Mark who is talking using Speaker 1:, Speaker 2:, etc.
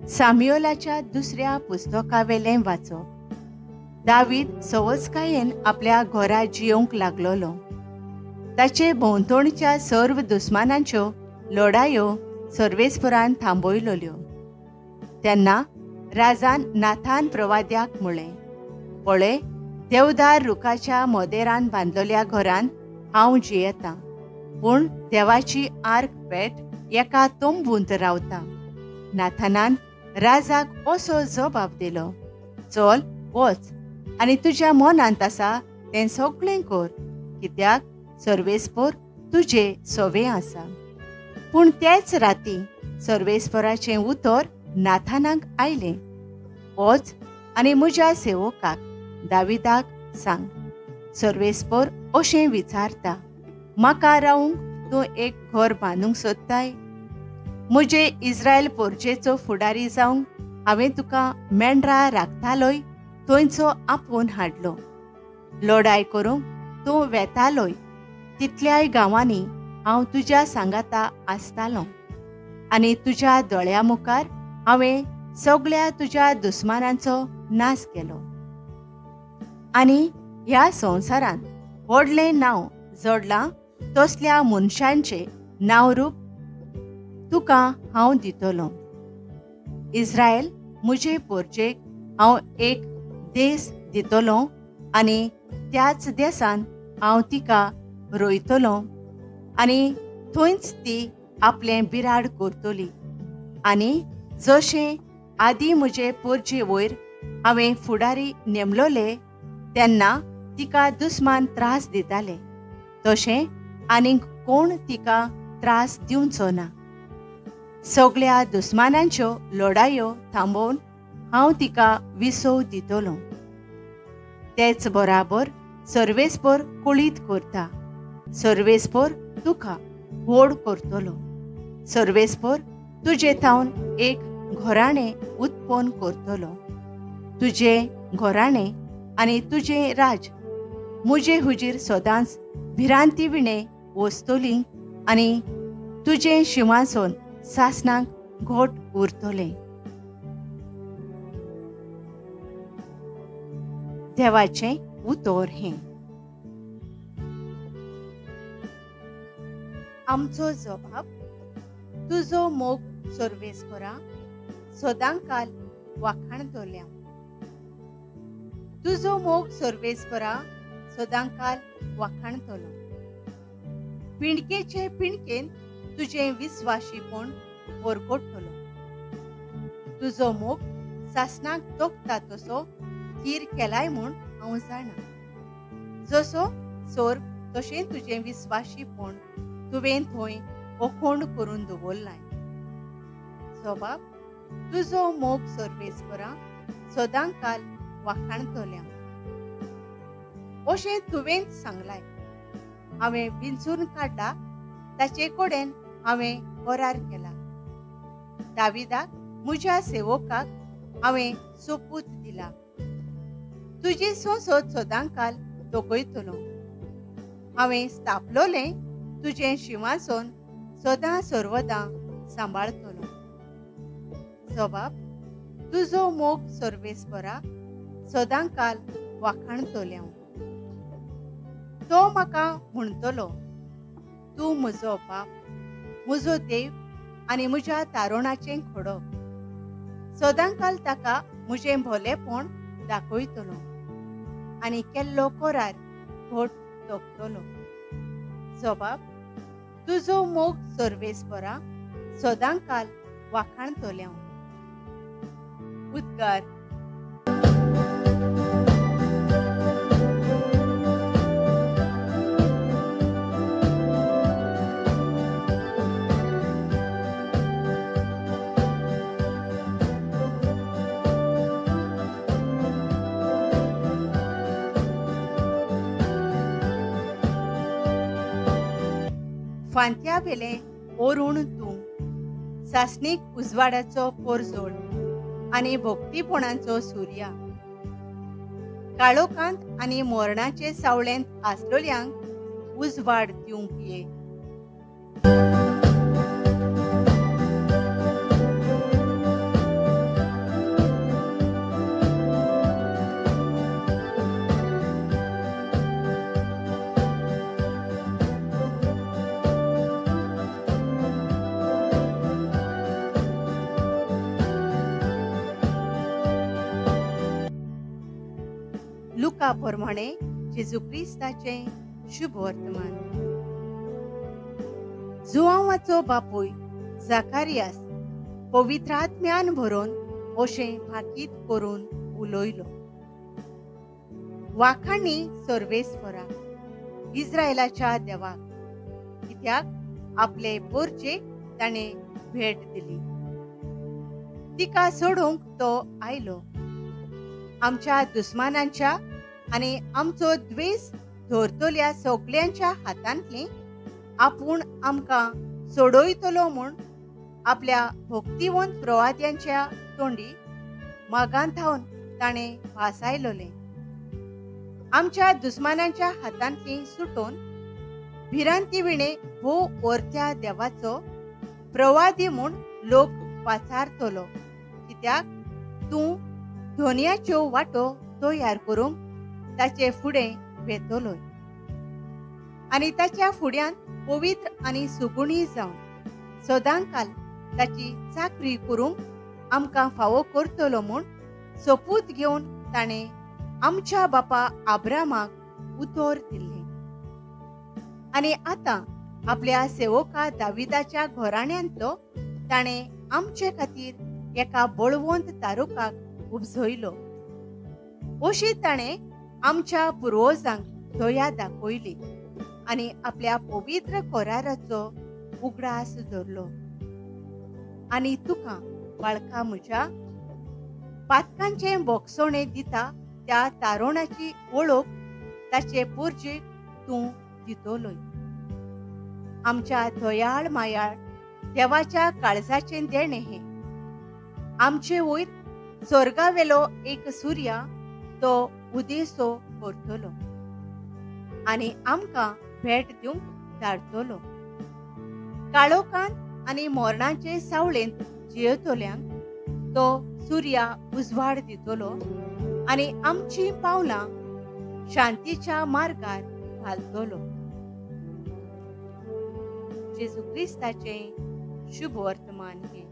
Speaker 1: साम्युएलाच्या दुसऱ्या पुस्तकावेलें वाचप. दावीद सवसकायेन आपल्या घरा जियोवंक लागलोलो. ताचे भोंवतणच्या सर्व दुस्मानांच्यो लढायो सर्वेस्परान थांबयलोल्यो. तेन्ना राजान नाथान प्रवाद्याक म्हळें, पळय, देवदार रुखाच्या मोदेरान बांदलेल्या घरान हांव जियेतां, पूण देवाची आर्क पेट एका तंबूंत रावता. नाथानान राजाक असो जबाब दिलो, चल वच आनी तुज्या मनांत आसा तें सगळें कर, कित्याक सर्वेस्पर तुजे सवे आसा. पूण तेच राती सर्वेस्पराचें उतर नाथानाक आयलें, वच आनी म्हज्या सेवकाक दाविदाक सांग, सर्वेस्पर अशें विचारता, म्हाका रावूंक तूं एक घर बांदूंक सोदताय? म्हजे इस्रायल पोरजेचो फुडारी जावंक हांवें तुका मेंढरा राखतालोय थंयचो आपोवन हाडलो. लढाय करूंक तूं वेतालोय तितल्याय गांवांनी हांव तुज्या सांगाता आसतालो आनी तुज्या दोळ्या मुखार हांवें सगळ्या तुज्या दुस्मानांचो नाश केलो. आनी ह्या संवसारांत व्हडलें नांव जोडलां तसल्या मनशांचें नांवरूप तुका हांव दितलो. इस्रायल म्हजे पोरजेक हांव एक देस दितलो आनी त्याच देसान हांव तिका रोयतलो आनी थंयच ती आपलें बिराड करतली. आनी जशें आदीं म्हजे पोरजे वयर हांवें फुडारी नेमलोले तेन्ना तिका दुस्मान त्रास दिताले, तशें आनीक कोण तिका त्रास दिवचो ना. सगळ्या दुस्मानांच्यो लढायो थांबोवन हांव तिका विसव दितलो. तेच बराबर सर्वेस्पर कुळीत करता, सर्वेस्पर तुका व्हड करतलो. सर्वेस्पर तुजे थावन एक घराणें उत्पन्न करतलो. तुजें घराणें आनी तुजें राज म्हजे हुजीर सदांच भिरांती विणें वसतली आनी तुजें शिंवासन सासणाक घट उरतलें. देवाचें उतर हें. आमचो जबाब, तुजो मोग सर्वेस्परा सदांकाल वाखाणतल्या. तुजो मोग सर्वेस्परा सदांकाल वाखाणतलो. पिंडकेचे पिंडकेन तुजें विस्वाशीपण परगटतलो. तुजो मोग सासणाक तोखता तसो थीर केलाय म्हूण हांव जाणा. जसो सोर तशें तुजें विस्वाशीपण तुवें थंय ओखोंड करून दवरलाय. जबाब, तुजो मोग सर्वेस्परा सदांकाल वाखाणतल्या. अशें तुवेंच सांगलाय. हांवें विंचून काडला ताचे कडेन हांवें करार केला. दाविदाक म्हज्या सेवकाक हांवें सोपूत दिला. तुजी संसद सदांकाल तोखयतलो. हांवें स्थापलोलें तुजें शिंवासन सदां सर्वदां सांबाळतलो. जबाब, तुजो मोग सर्वेस्परा सदांकाल वाखाणतल्या. तो म्हाका म्हणटलो, तूं म्हजो बाप, म्हजो देव आनी म्हज्या तारुणाचें खडप. सदांकाल ताका म्हजें भोलेपण दाखयतलो आनी केल्लो करार घट तोखतलो. जबाब, तुजो मोग सर्वेस्परा सदांकाल वाखाणतल्या. उद्गार. फांत्यावेलें ओरुण तूं, सासणीक उजवाडाचो पोरजोळ आनी भक्तीपणाचो सुर्या. काळोखांत आनी मोरणाचे सावळेंत आसलोल्यांक उजवाड दिवंक ये. लुका प्रमाणे जेजू क्रिस्ताचें शुभ वर्तमान. जुआंवाचो बापूय जाकारियास पवित्र आत्म्यान भरून अशें भाकीत करून उलयलो, वाखाणी सर्वेस्पराक, इस्रायलाच्या देवाक, कित्याक आपले पोरचेक ताणें भेट दिली. तिका सोडूंक तो आयलो. आमच्या दुस्मानांच्या आनी आमचो द्वेस धरतल्या सगल्यांच्या हातांतली आपूण आमकां सोडयतलो म्हूण आपल्या भक्तिवंत प्रवाद्यांच्या तोंडी मागांथावन ताणें भासायलोलें. आमच्या दुस्मानांच्या हातांतली सुटोवन भिरांती विणे भोव ओरत्या देवाचो प्रवादी म्हूण लोक पाचारतलो, कित्याक तूं धोनयाच्यो वाटो तयार करूंक ताचे फुडें वेतलो आनी ताच्या फुड्यान पवित्र आनी सुगुणी जावन सदांकाल ताची चाकरी करूंक आमकां फावो करतलो म्हूण सोपूत घेवन ताणें आमच्या बापा आब्रामाक उतर दिल्लें. आनी आतां आपल्या सेवका दाविदाच्या घराण्यांतलो ताणें आमचे खातीर एका बळवंत तारुकाक उपजयलो. अशी ताणें आमच्या पुर्वजांक दया दाखयली आनी आपल्या पवित्र कराराचो उगडास धरलो. आनी तुका बाळका म्हज्या पातकांचें बोगसणें दिता त्या तारोणाची वळख ताचे पोरजेक तूं दितलोय. आमच्या दयाळ मायाळ देवाच्या काळजाचें देणें हें. आमचे वयर स्वर्गावेलो एक सुर्या तो उदेसो करतलो आनी आमकां भेट दिवंक धाडटलो. काळोखांत आनी मरणाचे सावळेंत जियेतल्यांक तो सुर्या उजवाड दितलो आनी आमचीं पावलां शांतीच्या मार्गार घालतलो. जेजू क्रिस्ताचें शुभ वर्तमान हें.